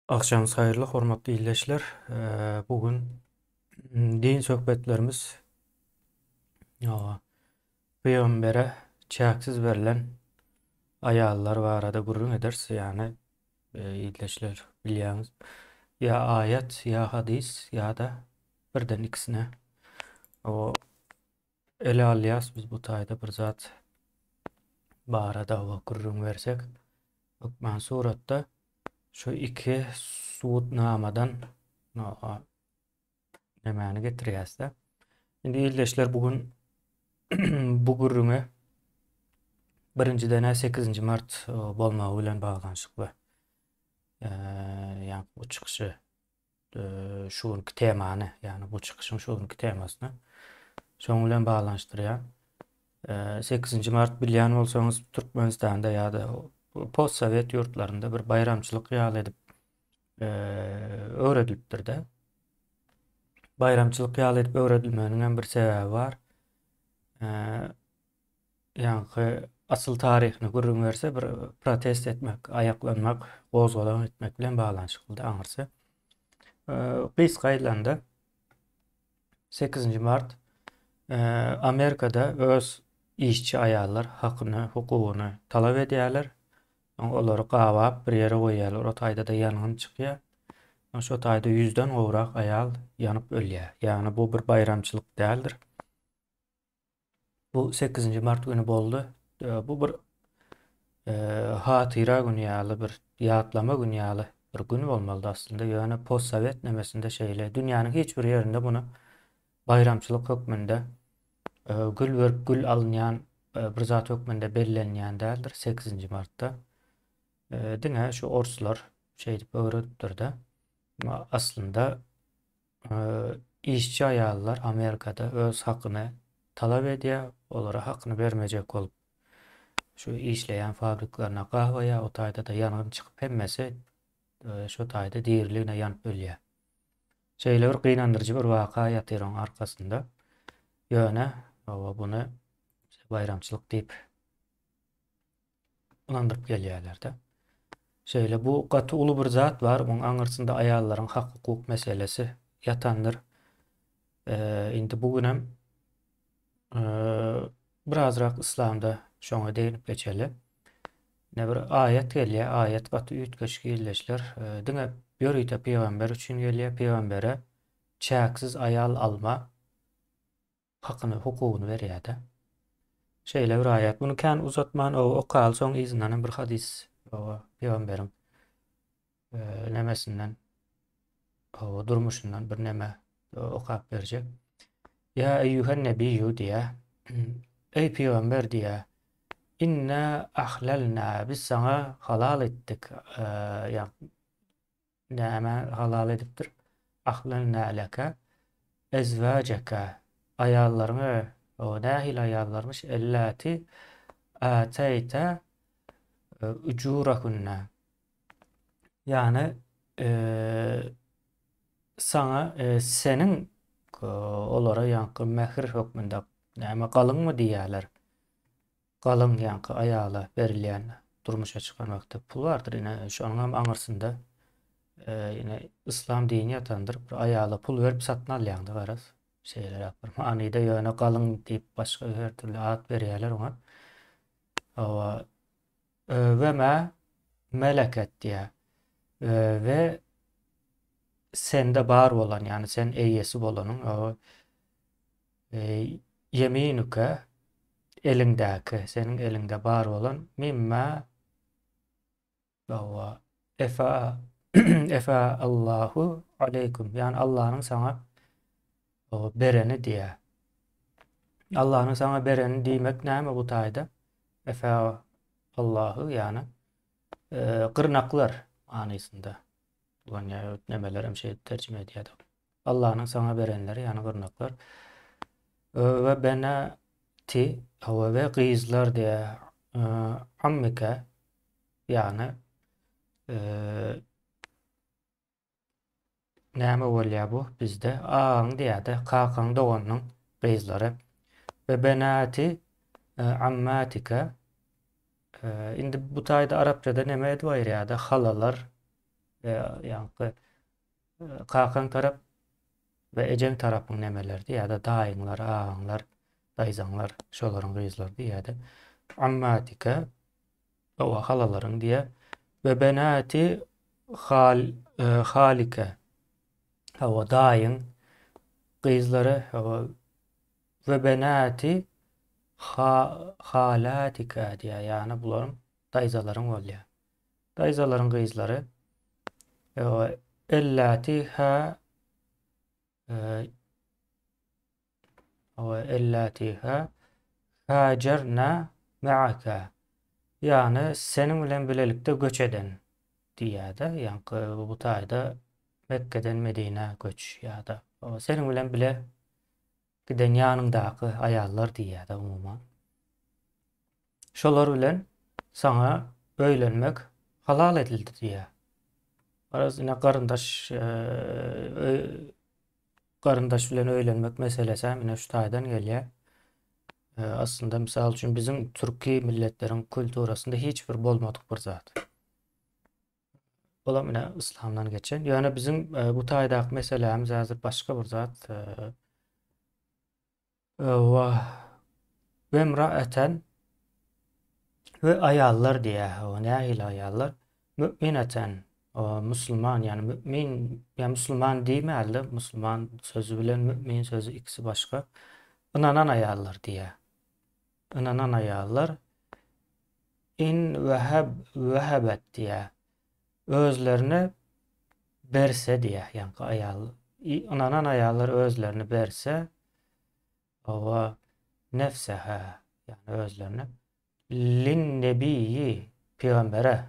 Agşamyňyz haýyrly hormatly ildeşler. Bu gün din söhbetlerimiz pygambere çäksiz berlen aýallar barada gürrüň ederis. Ýagny ildeşler bilýäňiz ýa aýat ýa hadys ýa-da birden ikisine o ele alýas biz bu taýda bir zat barada gürrüň bersek hökman suratda Şu iki subutnamadan nämäni getirýäs-de. Indi ildeşler bu gün bu gürrüňe birinjiden 8 mart bolmagy bilen baglanyşykly. Ýa bu çykyşy şu günki temany, ýagny bu çykyşyň şu günki temasyny şoň bilen baglanyşdyrýan. 8-nji mart bilýän bolsaňyz Türkmenistanda ýa-da postsowet ýurtlarynda bir baýramçylyk ýaly edip öwredilipdir-de. Baýramçylyk ýaly edip öwredilmeginiň hem bir sebäbi bar. Ýaňky asyl taryhyny gürrüň berse bir protest etmek, aýaklanmak, gozgalaň etmek bilen baglanyşyklydy aňyrsy. Gysga aýdylanda 8-nji mart Amerikada öz işçi aýallar hakyny, hukugyny talap edýärler. Olary gabap bir ýere goýýarlar. O taýda-da ýangyn çykýar. Şo taýda ýüzden gowrak aýal ýanyp ölýär. Ýagny bu bir baýramçylyk däldir. Bu 8-nji mart güni boldy. Bu bir hatyra güni ýaly, bir ýatlama güni ýaly bir gün bolmalydy aslynda. Ýöne postsowet nemesinde şeýle. Dünýäniň hiç bir ýerinde muny baýramçylyk hökmünde gül berip gül alynýan bir zat hökmünde bellenýän däldir 8-nji martda. Diňe şu orslar şeýdip öwredipdir-de. Aslynda Işçi aýallar Amerikada öz hakyny talap edýär, olara hakyny bermejek bolup şu işleýän fabriklerine gabaýar, o taýda-da ýangyn çykyp hemmesi şo taýda diriligine ýanyp ölýär. Şeýle bir gynandyryjy bir waka ýatyr oň arkasynda. Ýöne hawa buny baýramçylyk diýip ynandyryp gelýärler-de. Şeýle bu gaty uly bir zat bar, muň aňyrsynda aýallaryň hak-hukuk meselesi ýatandyr. Indi bu günem birazrak yslamda şoňa deginip geçeli. Ine bir aýat gelýär, aýat gaty üýtgeşik ildeşler. Diňe ýörite pygamber üçin gelýär, pygambere çäksiz aýal alma hakyny, hukugyny berýär-de. Şeýle bir aýat. Muny kän uzatman, o okaly soň yzyndan hem bir hadys, o pygamberiň e, nemesinden, o durmuşyndan bir neme okap berjek. Ýa eýýuhen nebiýu diýä. Eý pygamber diýä. Inna ahlalna biz saňa halal etdik. E, ýa Näme halal edipdir? Ahlalna leke ezwajeke aýallaryňy, o nähili aýallarmyş? Ellati ateýte ujurahunne. Ýagny saňa seniň olara ýaňky mähir hökmünde näme galyňmy diýýärler. Galyň ýaňky aýala berilýän durmuşa çykan wagtda pul bardyr ine şonuňam aňyrsynda ine yslam dini ýatandyr bir aýala pul berip satyn alýaňda garaz şeýleräk bir manyda ýöne galyň diýip başga her türli at berýärler oňa hawa we mä meleket diýýär we sende bar bolan ýagny sen eýesi bolanyň Ýeminüke, eliňdäki, seniň eliňde bar bolan, mimma, hawa, efa, efa Allahu aleýkum, ýagny Allanyň saňa bereni diýýär. Allanyň saňa bereni diýmek näme bu taýda? Efa Allahu, ýagny gyrnaklar manysynda. Ulanýar, nemeler hem şeýdip terjime edýär. Allanyň saňa berenleri, ýagny gyrnaklar. We benati, hawa, we gyzlar diýýär. Ammike, ýagny näme bolýar bu bizde? Agaň diýýär-de, kakaň doganynyň gyzlary. We benati ammatike. Indi bu taýda arapçada näme edip aýyrýar-da? Halalar. Ýaňky kakaň tarap we ejeň tarapyň nemeleri diýýär-de, daýyňlar, agaňlar, daýzaňlar, şolaryň gyzlary diýýär-de. Ammatika, owa halalaryň diýýär. We benati hal halike, hawa daýyň gyzlary, hawa we benati ha halatika diýýär, ýagny bularyň daýzalaryň bolýar. Daýzalaryň gyzlary. Ellati ha we ellati ha hajarna ma'aka. Ýagny seniň bilen bilelikde göç eden diýýär-de, ýaňky bu taýda Mekgeden Medinä göç ýa-da seniň bilen bile giden ýanyňdaky aýallar diýýär-de umuman. Şolar bilen saňa öýlenmek halal edildi diýýär. Garaz ine garyndaş e, garyndaş bilen öýlenmek meselesi hem ine şu taýdan gelýär. E, aslynda mysal üçin biziň türki milletleriň kulturasynda hiç bir bolmadyk bir zat. Olam ine yslamdan geçen. Ýöne biziň e, bu taýdaky meselämiz häzir başga bir zat. E, we wemraeten we aýallar diýýär. O nähili aýallar? Mümineten o musulman ýagny mümin ýa musulman diýmäli, musulman sözi bilen mümin sözi ikisi başga. Ynanan aýallar diýýär. Ynanan aýallar In weheb wehebet diýýär. Özlerini berse diýýär, ýaňky aýal. Ynanan aýallar özlerini berse, owa nefseha, ýagny özlerini lin nebiýi pygambere,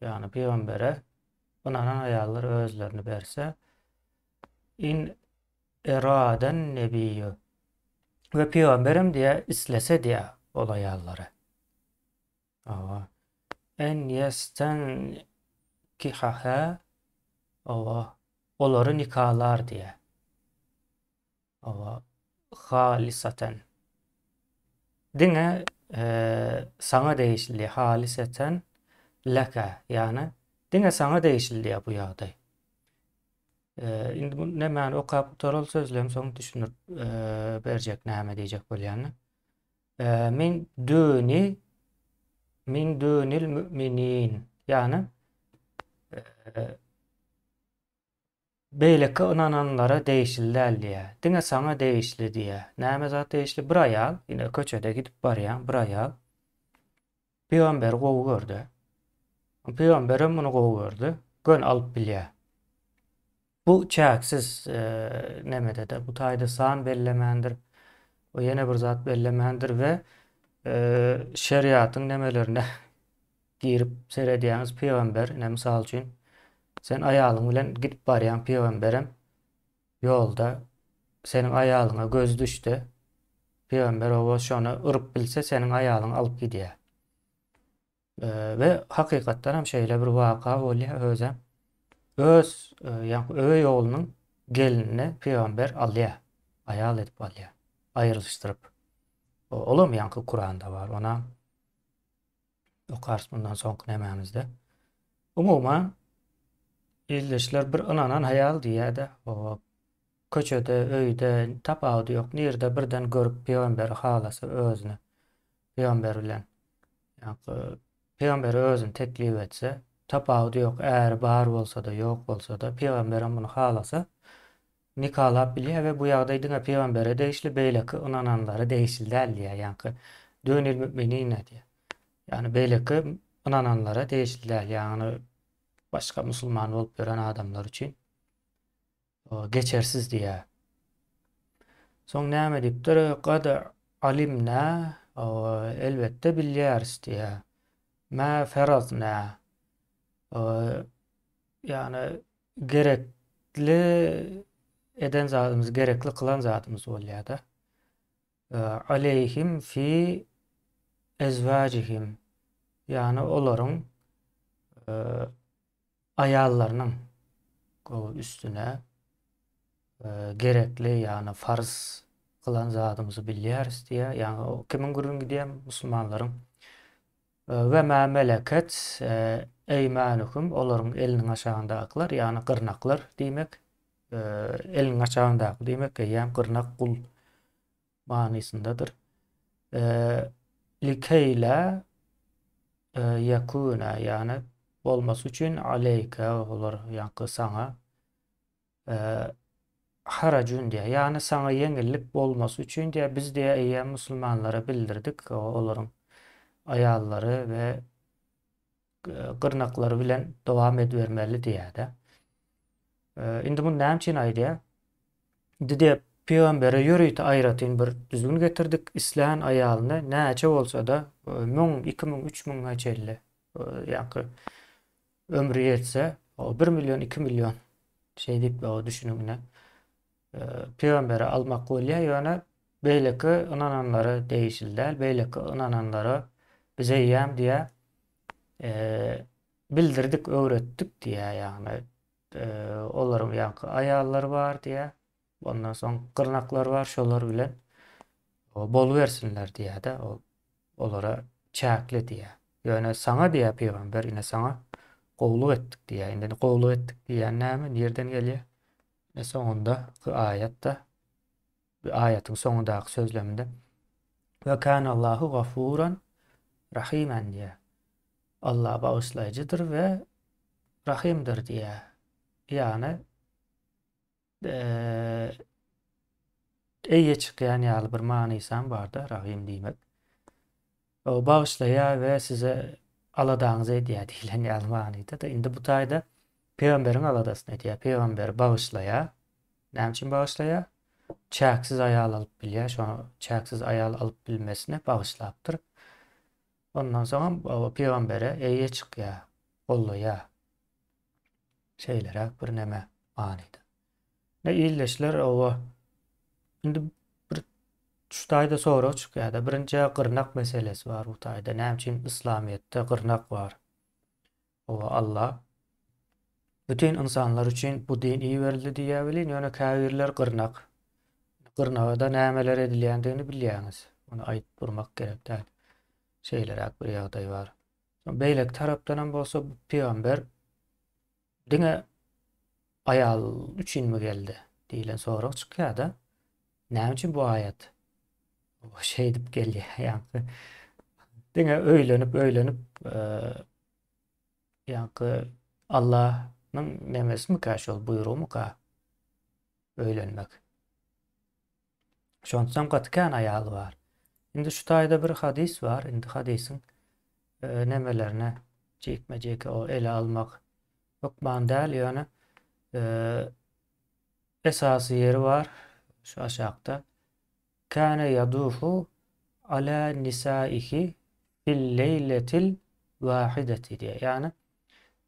ýagny pygambere ynanan aýallar özlerini berse, in eraden nebiýu we pygamberem diýýär, islese diýýär ol aýallary. Hawa. En ýestenkihaha hawa, olary nikalar diýýär. Hawa, halisaten. Diňe saňa degişli diýýär, haliseten leke, ýagny diňe saňa degişli diýýär bu ýagdaý. Indi bu nämäni okap gutaral sözlem soň düşündirip berjek näme diýjek bolýanyny. Min duni min dunil müminin ýagny beýleki ynananlara degişli däl diýýär. Diňe saňa degişli diýýär. Näme zat degişli? Bir aýal, ine köçede gidip barýan bir aýal Pygamberi gowy gördi. Pygamberem muny gowy gördi. Göni alyp bilýär. Bu çäksiz e, nemede-de bu taýda san bellemändir. O ýene bir zat bellemändir we e, şeriatyň nemelerine girip seredýäňiz pygamber, ine mysal üçin sen aýalyň bilen gidip barýaň pygamberem Ýolda seniň aýalyňa gözi düşdi. Pygamber oba şony yryp bilse seniň aýalyňy alyp gidýär. We hakykatdan hem şeýle bir waka bolýar özem. Öz ýaňky öweý oglunyň gelinini pygamber alýar. Aýal edip alýar. Aýrylyşdyryp. Olam ýaňky Kuranda bar. Ona Okarys bundan soňky nämämizde. Umuman, ildeşler bir ynanan haýal diýýär-de, o köçede, öýde tapawudy ýok, nirde birden görüp pygamberi halasa özüne, pygamber bilen, ýa-da pygambere özüni teklip etse, tapawudy ýok, äri bar bolsa-da, ýok bolsa-da, pygamberem muny halasa, nikalap bilýär we bu ýagdaý diňe pygambere degişli, beýleki ynananlara degişli däl diýýär, ýaňky dünil müminine diýýär. Ýagny beýleki ynananlara degişli däl, ýagny başga musulman bolup ýören adamlar üçin geçersiz diýýär. Soň näme diýipdir? Kad alimna, elbetde bilýäris diýýär. Mä ferazna, ýagny gerekli eden zadymyz, gerekli kylan zadymyz bolýar-da. Aleýhim fi ezwajihim ýagny olaryň aýallarynyň üstüne gerekli ýagny farz kylan zadymyzy bilýäris diýýär. Ýagny kimiň gürrüň gidýär? Musulmanlaryň. We ma meleket eýmanuhum olaryň eliniň aşagyndakylar, ýagny gyrnaklar diýmek. Eliniň aşagyndaky diýmek eýýäm gyrnak gul manysyndadyr. Likeýla ýekuna ýagny bolmasy üçin aleýke olar ýaňky saňa harajun diýýär. Ýagny saňa ýeňillik bolmasy üçin diýýär. Biz diýýär eýýäm musulmanlara bildirdik, olaryň aýallary we gyrnaklary bilen dowam edibermeli diýýär-de. Indi muny näme üçin aýdýar? Indi diýýär, pygambere ýörite aýratyn bir düzgün getirdik. Islän aýalyny näçe bolsa-da, 1000, 2000, 3000-e çenli, ýa-da ömri ýetse, o 1 million, 2 million şeý diýip o düşüniň ine. Pygambere almak bolýar, ýöne beýleki ynananlara degişli däl, beýleki ynananlara biz eýýäm diýýär, bildirdik, öwretdik diýýär, ýagny olaryň ýaňky aýallary bar diýýär. Ondan soň gyrnaklar bar, şolar bilen bolubersinler diýýär-de, ol olara çäkli diýýär. Ýöne saňa diýýär pygamber, ine saňa gowulyk etdik diýýär. Indi gowulyk etdik diýýän näme, nirden gelýär? Ine soňundaky aýatda, bu aýatyň soňundaky sözleminde we kanallahu gafuran rahimen diýýär. Allah bagyşlaýjydyr we rahimdir diýýär. Ýagny eýe çykýan ýaly bir manysam barda Rahym diýmek. O bagyşlaýar we size aladaňyzy edýär diýlen ýaly manyda da. Indi bu taýda pygamberiň aladasyny edýär. Pygamberi bagyşlaýar. Näme üçin bagyşlaýar? Çäksiz aýal alyp bilýär. Şo çäksiz aýal alyp bilmesine bagyşlapdyr. Ondan soňam pygambere eýe çykýar, gollaýar. Şeýleräk bir neme manyda. Ne ildeşler owa indi bir şu taýda sorag çykýar-da. Birinji gyrnak meselesi bar bu taýda. Näme üçin yslamyýetde gyrnak bar? Owa Allah bütin ynsanlar üçin bu din iberildi diýýär welin, ýöne käbirler gyrnak. Gyrnaga-da nämeler edilýändigini bilýäňiz. Ony aýdyp durmak gerek däl. Şeýleräk bir ýagdaý bar. Beýleki tarapdanam bolsa bu pygamber diňe aýal üçinmi geldi diýlen sorag çykýar-da. Näme üçin bu aýat şeýdip gelýär? Ýaňky diňe öýlenip, öýlenip ýaňky Allahnyň nemesimikä şol buýrugymyka öýlenmek? Şonçam gaty kän aýaly bar. Indi şu taýda bir hadys bar. Indi hadysyň e, nemelerine jikme-jik o ele almak hökman däl, ýöne e, esasy ýeri bar şu aşakda. Kâne yadufu ala nisaihi fil leyletil wahideti diýýär. Ýagny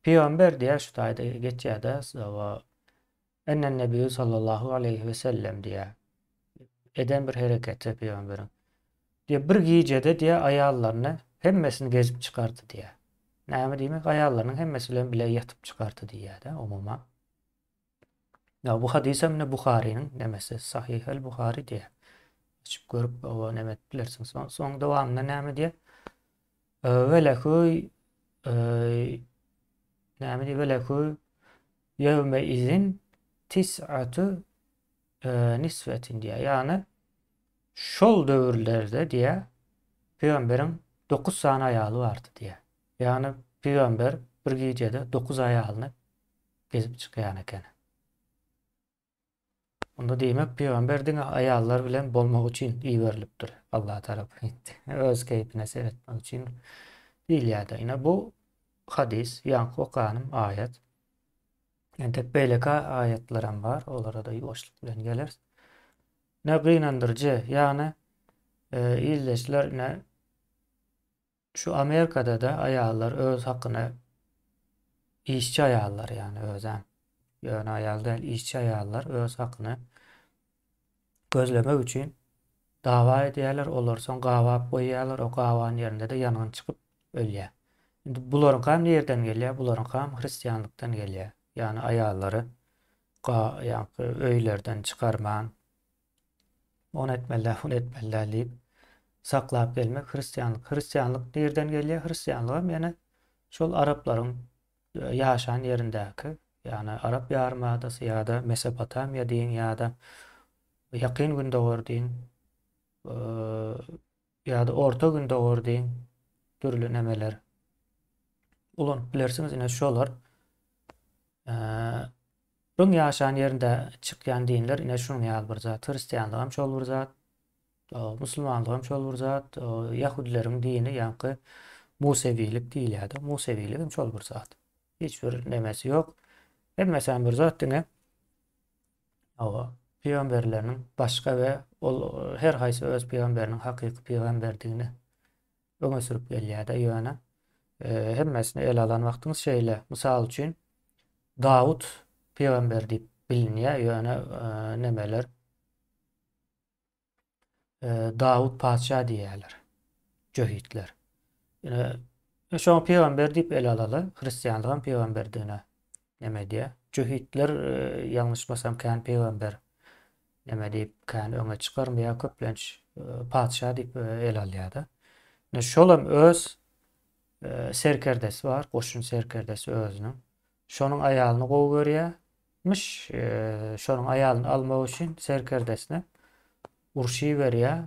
pygamber diýýär şu taýda geçýär-de, Ennen Nebiýu sallallahu aleýhi we sellem diýýär. Eden bir hereketi pygamberiň. Diýýär, bir gijede diýýär aýallaryny hemmesini gezip çykardy diýýär. Näme diýmek? Aýallarynyň hemmesi bilen bile ýatyp çykardy diýýär-de, umuman. Ya bu hadys hem ne Buharynyň nemesi, Sahih el Buhary diýýär. Açyp görüp, o neme edip bilersiň. Soň, soň dowamynda näme diýýär? Ve lehu näme diýýär? Ve lehu Ýewme izin tis'atu niswetin diýýär. Ýagny şol döwürlerde diýýär, pygamberiň 9 sany aýaly bardy diýýär. Ýagny pygamber bir gijede 9 aýalyny gezip çykýan eken. Onda diýmek pygamber diňe aýallar bilen bolmak üçin iberilipdir Allah tarapyn. Öz keýpine seretmek üçin diýilýär-de. Ine bu hadys, ýaňky okanym aýat. Entek beýleki aýatlaram bar, olara-da ýuwaşlyk bilen geleris. Ne gynandyryjy, ýagny e, ildeşler ine Şu Amerikada-da aýallar öz hakyny işçi aýallar ýagny özem ýöne aýal däl işçi aýallar öz hakyny gözlemek üçin dawa edýärler olary soň gabap goýýarlar o gaban ýerinde-de ýangyn çykyp ölýär. Indi bularyňkam nirden gelýär bularyňkam hristianlykdan gelýär ýagny aýallary ga ýaňky öýlerden çykarman ony etmeli däl, muny etmeli däl diýip. saklap gelmek hristianlyk. Hristianlyk nirden gelýär? Hristianlygam ýene şol araplaryň ýaşan ýerindäki, ýagny Arap ýarymadasy ýa-da Mesopotamiýa diýiň ýa-da Ýakyn Gündogar diýiň ýa-da Orta Gündogar diýiň dürli nemeler ulanyp bilersiňiz. Ine şolar Öň ýaşan ýerinde çykýan dinler ine şunuň ýaly bir zat. Hristianlygam şol bir zat, musulmanlygam şol bir zat, ýahudileriň dini ýaňky musewilik diýilýärdi. Musewilik hem şol bir zat. Hiç bir nemesi ýok. Hemmesi hem bir zat diňe hawa, pygamberleriniň başga we ol her haýsy öz pygamberiniň hakyky pygamberdigini öňe sürüp gelýär-de ýöne hemmesini ele alan wagtyňyz şeýle. Mysal üçin Dawut pygamber diýip bilinýär, ýöne nemeler Dawut patyşa diýýärler. Jöhitler. Ýöne şoňa pygamber diýip ele alaly, hristianlygam pygamberdigine neme edýär. Jöhitler ýalňyşmasam kän pygamber neme diýip kän öňe çykarmaýar, köplenç patyşa diýip ele alýar-da. Ine şolam öz serkerdesi bar, goşun serkerdesi özüniň. Şonuň aýalyny gowy görýärmiş, şonuň aýalyny almak üçin serkerdesine uruş iberýär.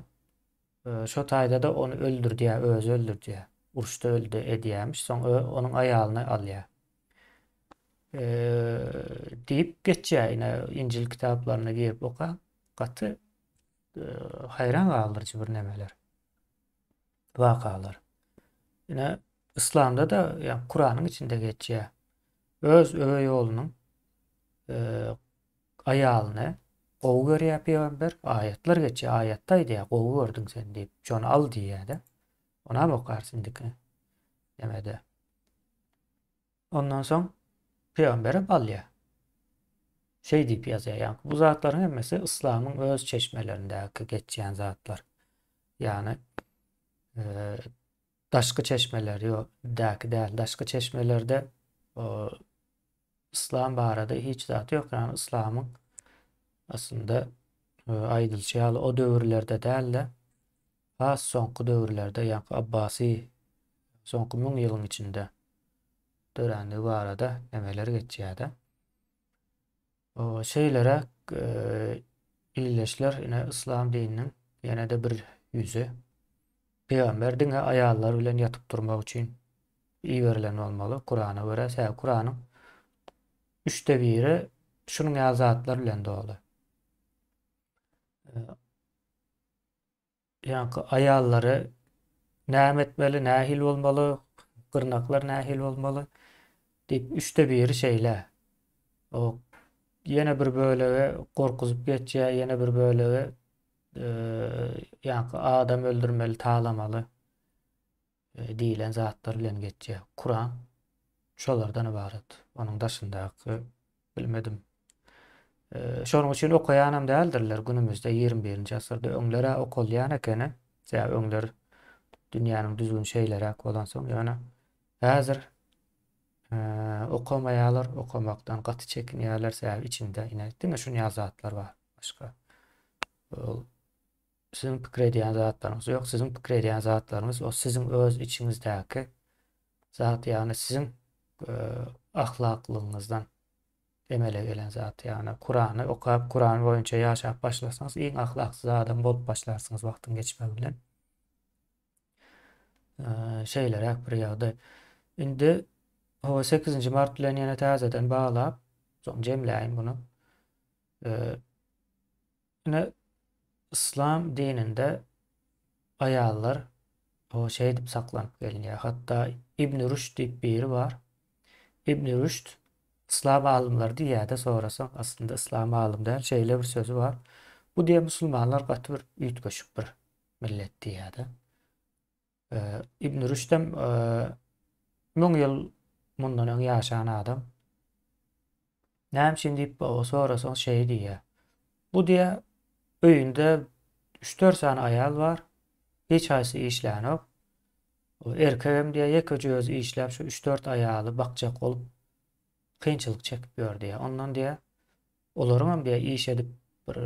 Şo taýda-da ony öldürdýär, özi öldürdýär. Uruşda öldi edýärmiş, soň onuň aýalyny alýar. Diýip geçýär ine Injil kitaplaryna girip okaň. Gaty haýran galdyryjy bir nemeler. Wakalar. Ine Yslamda-da ýa Kuranyň içinde geçýär. Öz öweý oglunyň aýalyny gowy görýär pygamber. Aýatlar geçýär. Aýatda aýdýar, gowy gördüň sen diýip. Şony al diýýär-de. Onam okarys indiki nemede. Ondan soň pygamberem alýar. Şeý diýip ýazýar. Ýagny bu zatlaryň hemmesi yslamyň öz çeşmelerindäki geçýän zatlar. Ýagny e, daşky çeşmeler ýok, däki däl. Daşky çeşmelerde o, yslam barada hiç zat ýok. Ýagny yslamyň aslynda e, aýdylyşy ýaly o döwürlerde däl-de has soňky döwürlerde, ýagny Abbasy soňky 1000 ýylyň içinde dörändigi barada nemeler geçýär-de. Şeýleräk e, illeşler ine yslam dininiň ýene-de bir ýüzi. Pygamber diňe aýallar bilen ýatyp turmak üçin iberilen bolmaly Kurana görä. Sebäbi Kuranyň üçde biri şunuň ýaly zatlar bilen doly. Ýaňky aýallary näme etmeli, nähili bolmaly, gyrnaklar nähili bolmaly diýip üçde biri şeýle. O ýene bir bölegi gorkuzyp geçýär, ýene bir bölegi ýaňky adam öldürmeli, talamaly diýlen zatlar bilen geçýär. Kuran şolardan ybarat. Onuň daşyndaky bilmedim. Şonuň üçin okaýanam däldirler günümizde 21-nji asyrda. Öňler-ä okalýan ekeni. Sebäbi öňler dünýäniň düzgüni şeýleräk bolansoň, ýöne häzir okamaýarlar, okamakdan gaty çekinýärler, sebäbi içinde ine diňe şuny ýaly zatlar bar. Başga ol Siziň pikir edýän zatlaryňyz ýok. Siziň pikir edýän zatlaryňyz o siziň öz içiňizdäki zat, ýagny siziň e, ahlaklygyňyzdan emele gelen zat. Ýagny Kurany okap, Kuran boýunça ýaşap başlasaňyz, iň ahlaksyz adam bolup başlarsyňyz wagtyň geçmegi bilen. E, şeýleräk bir ýagdaý. Indi hawa 8-nji mart bilen ýene täzeden baglap, soň jemläýin bunu. E, Ine, yslam dininde aýallar o şeýdip saklanyp gelinýär. Hatda Ibn Rüşd diýip biri bar. Ibn Rüşd yslam alymlary diýýär-de sorasaň, aslynda yslam alym däl, şeýle bir sözi bar. Bu diýýär musulmanlar gaty bir üýtgeşik bir millet diýýär-de. Ibn Rüşdem 1000 ýyl mundan öň ýaşan adam. Näme üçin diýip sorasaň şeý diýýär. Bu diýýär öýünde 3-4 sany aýal bar. Hiç haýsy işlänok. Erkegem diýýär ýekeje özi işläp şu 3-4 aýaly bakjak bolup kynçylyk çekip ýör diýýär. Ondan diýýär olaryňam diýýär iş edip bir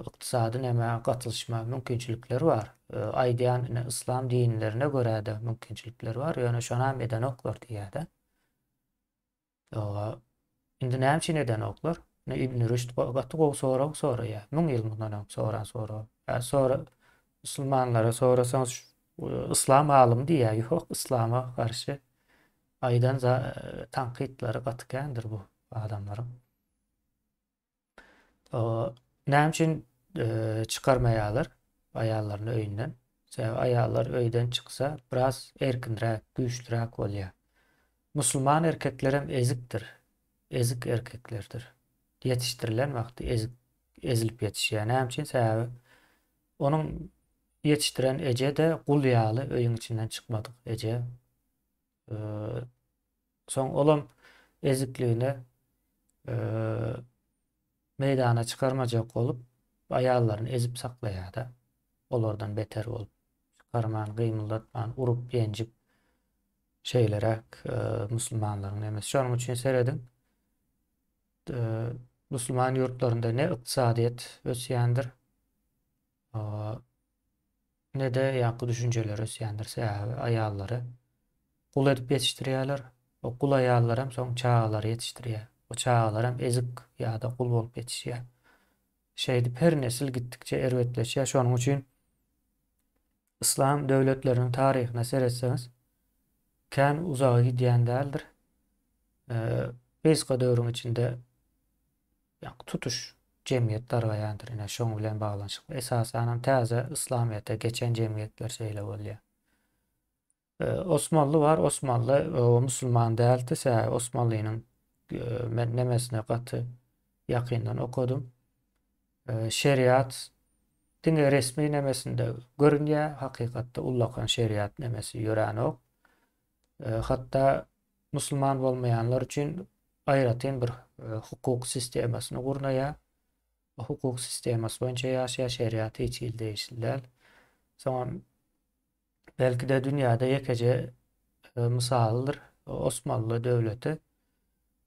ykdysady nämä gatylyşma mümkinçilikleri bar. Aýdýan ine yslam dinlerine görä-de mümkinçilikleri bar, ýöne şonam edenoklar diýýär-de. Indi näme üçin edenoklar? Ine Ibn Rüşd gaty gowy sorag soraýar. 1000 ýyl mundan öň soran sorag. Ýa sora musulmanlara sorasaňyz yslam alymy diýýär. Ýok, yslama garşy aýdan tankytlary gaty kändir bu adamlaryň. Näme üçin çykarmaýarlar aýallaryny öýünden? Sebäbi aýallar öýden çyksa biraz erkinräk, güýçlüräk bolýar. Musulman erkeklerem ezikdir. Ezik erkeklerdir. Ýetişdirilen wagty ezik, ezilip ýetişýär. Näme üçin? Sebäbi onuň ýetişdiren eje-de gul ýaly öýüň içinden çykmadyk eje. Soň olam ezikligine meýdana çykarmajak bolup, aýallaryny ezip saklaýar-da. Olardan beter bolup, çykarman, gymyldatman, urup, ýenjip, şeýleräk musulmanlaryň nemesi. Şonuň üçin serediň, musulman ýurtlarynda ne ykdysadyýet ösýändir, Ne-de ýaňky düşünjeler ösýändir, sebäbi aýallary gul edip ýetişdirýärler. O gul aýallaram soň çagalary ýetişdirýär. O çagalaram ezik ýa-da gul bolup ýetişýär. Şeýdip her nesil gitdikçe erbetleşýär. Şonuň üçin yslam döwletleriniň taryhyna seretseňiz, kän uzaga gidýän däldir. Gysga döwrüň içinde Ýagny tutuş jemgyýet dargaýandyr ine şoň bilen baglanyşykly. Esasanam täze yslamyýete geçen jemgyýetler şeýle bolýar. Osmanly bar, Osmanly musulman däldi, sebäbi Osmanlynyň men nemesine gaty ýakyndan okadym. Şeriat diňe resmi nemesinde görünýär, hakykatda ullakan şeriat nemesi ýöränok. Hatda musulman bolmaýanlar üçin aýratyn bir hukuk sistemasyny gurnaýar. O hukuk sistemasy boýunça ýaşaýar, şeriat hiç hili degişli däl. Soňam belki-de dünýäde ýekeje mysalydyr. Osmanly döwleti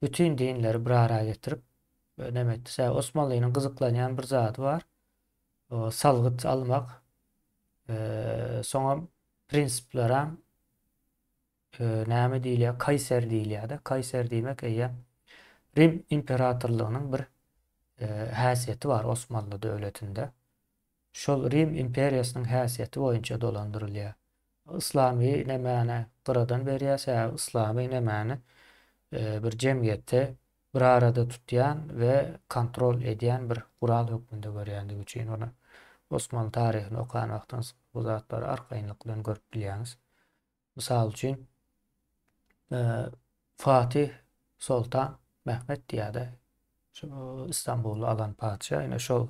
bütin dinleri bir ara getirip neme etdi. Sebäbi Osmanlynyň gyzyklanýan bir zady bar. Salgyt almak. Soňam prinsiplerem näme diýilýär? Kaýser diýilýär-de. Kaýser diýmek eýýäm Rim imperatorlygynyň bir häsiýeti bar Osmanly döwletinde. Şol Rim imperiýasynyň häsiýeti boýunça dolandyrylýar. Yslamy nemäni gyradan berýär, sebäbi yslamy nemäni bir jemgyýetde bir arada tutýan we kontrol edýän bir gural hökmünde görýändigi üçin ony Osmanly taryhyny okan wagtyňyz bu zatlary arkaýynlyk bilen görüp bilýäňiz. Mysal üçin, Fatih Soltan Mehmet diýýär-de, şu Istanbuly alan patyşa, ine şol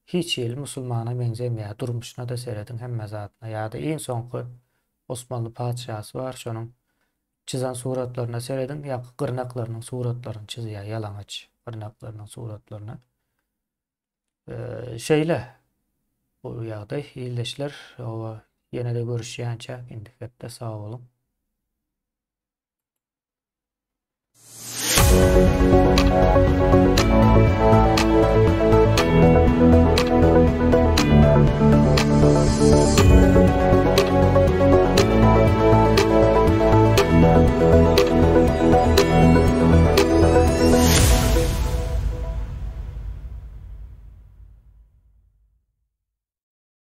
hiç hili musulmana meňzemeýär, durmuşyna-da serediň, hemme zadyna. Ýa-da iň soňky Osmanly patyşasy bar, şonuň çyzan suratlaryna serediň, ýa gyrnaklarynyň suratlaryny çyzýar, ýalaňaç gyrnaklarynyň suratlaryny. Şeýle bu ýagdaý ildeşler oba ýene-de görüşýänçäk indiki hepde sag boluň.